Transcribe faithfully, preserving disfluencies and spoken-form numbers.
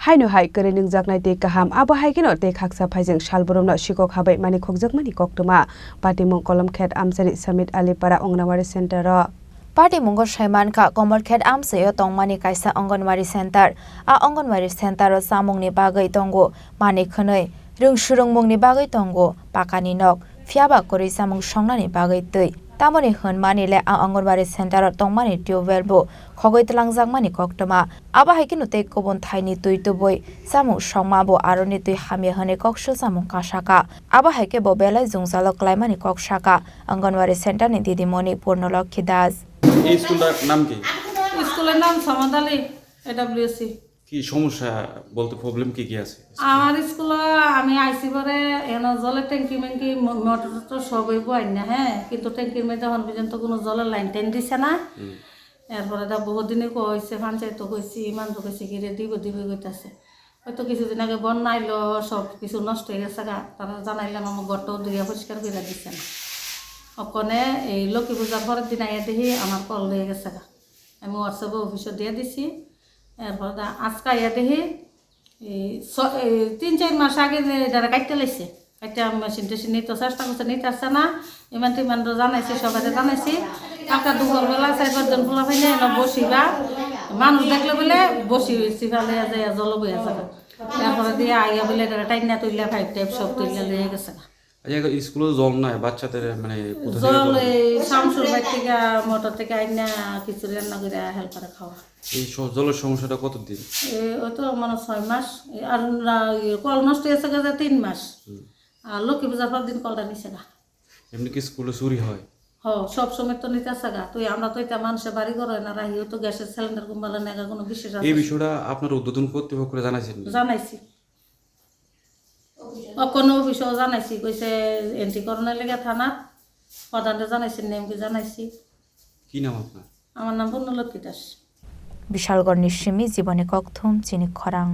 Haino hai kwrwi nwngjaknai tei kaham, abo hai kheno tei khaksa phaijeng salbrumno sikok habai mani khokjakmani koktwma. Patimung Kolomkhet amchaini Samit Ali Para Anganwadi Center o. Patimungo saimankha Komolkhet amchaio tongmani kaisa Anganwadi Center. A Anganwadi Center o chamungni bagwi tongo manwi khwnwi, rwng swrwngmungni bagwi tongo pakani nok, phiyaba kwrwi chamung songnani bagwi twi. Tamoni hwnmani le a Anganwadi Center o tongmani tubewell bo khogwi twlangjakmani koktwma. Abo hai kheno tei kubun thaini twi tubui chamung songma bo aroni twi hamya hwnwi kok sujamung kasaka. Abo hai khe bo belai jwngjalo klaimani kok saka Anganwadi Center ni didimoni Purnolokhi Das. এই স্কুলটার নাম কি? স্কুলের নাম সমাদালি এডাব্লিউসি। কি সমস্যা বলতে প্রবলেম কি কি আছে? আমার স্কুলে আমি আইসি পরে এনে জলের ট্যাঙ্কি ম্যাঙ্কি ম-, মোটর তো সবই বয় না, হ্যাঁ, কিন্তু ট্যাঙ্কির মধ্যে এখন পর্যন্ত কোনো জলের লাইন টাইন দিছে না। হুম। এরপরে দা বহুত দিনে কইছে, পঞ্চায়েত কইছি, ইমান তো কইছি কি রে দিব দিব কইতাছে। হয়তো কিছুদিন আগে বন্যা আইলো, সব কিছু নষ্ট হয়ে গেছে গা। তারা জানাইলাম আমার ঘরটাও ধুইয়া পরিষ্কার করে দিচ্ছেন। ওখানে এই লক্ষ্মী পূজার পরের দিন আইয়া দেখি আমার কল হয়ে গেছে গা। আমি হোয়াটসঅ্যাপে অফিসে দিয়ে দিছি। এরপর দা আজকে আইয়া দেখি এই ছ-, এই তিন চার মাস আগে যে যারা কাটতে লাগছে, একটা মেশিন টেশিন নিতে চেষ্টা করছে, নিতে আসছে না। ইমান টিমান তো জানাইছি, সবাই জানাইছি। কালকে দুপুরবেলা চার পাঁচজন পোলা পাইনে এনে বসিবা, মানুষ দেখলে বলে বসি সিফালে যায় জল বইয়া যাবে। তারপরে দিয়ে আইয়া বলে এটা টাইনা তুললে, পাইপ টাইপ সব তুললে লইয়া গেছে। আচ্ছা, এখন স্কুলে জল নাই, বাচ্চাদের মানে কোথা থেকে জল জল? এই শামসুর বাড়ি থেকে, মোটর থেকে আইনা কিছু রান্না করে হেল্পারে খাওয়া। এই স-, জলের সমস্যাটা কতদিন? এ, ওই তো মানে ছয় মাস। এ, আর না, ইয়ে, কল নষ্ট হয়েছে গেছে তিন মাস। হুম। আর লক্ষ্মী পূজার পর দিন কলটা নিছে গা। এমনি কি স্কুলে চুরি হয়? হ, সব সময় তো নিতে আসে গা। তুই আমরা তো এটা মানুষের বাড়ি ঘর হয় না, রাহি তো গ্যাসের সিলিন্ডার কুম্বালা নেগা কোনো বিশেষ আছে। এই বিষয়টা আপনার ঊর্ধ্বতন কর্তৃপক্ষরে জানাইছেন নি? জানাইছি। ও কোনো অফিসেও জানাইছি, কইছে এন্ট্রি করানোর লেগে থানা, প্রধানরে জানাইছি, নেমকে জানাইছি। কি নাম আপনার? আমার নাম পূর্ণলক্ষ্মী Das. Bishalgarhni simi Jiboni Kokthum chini khorang.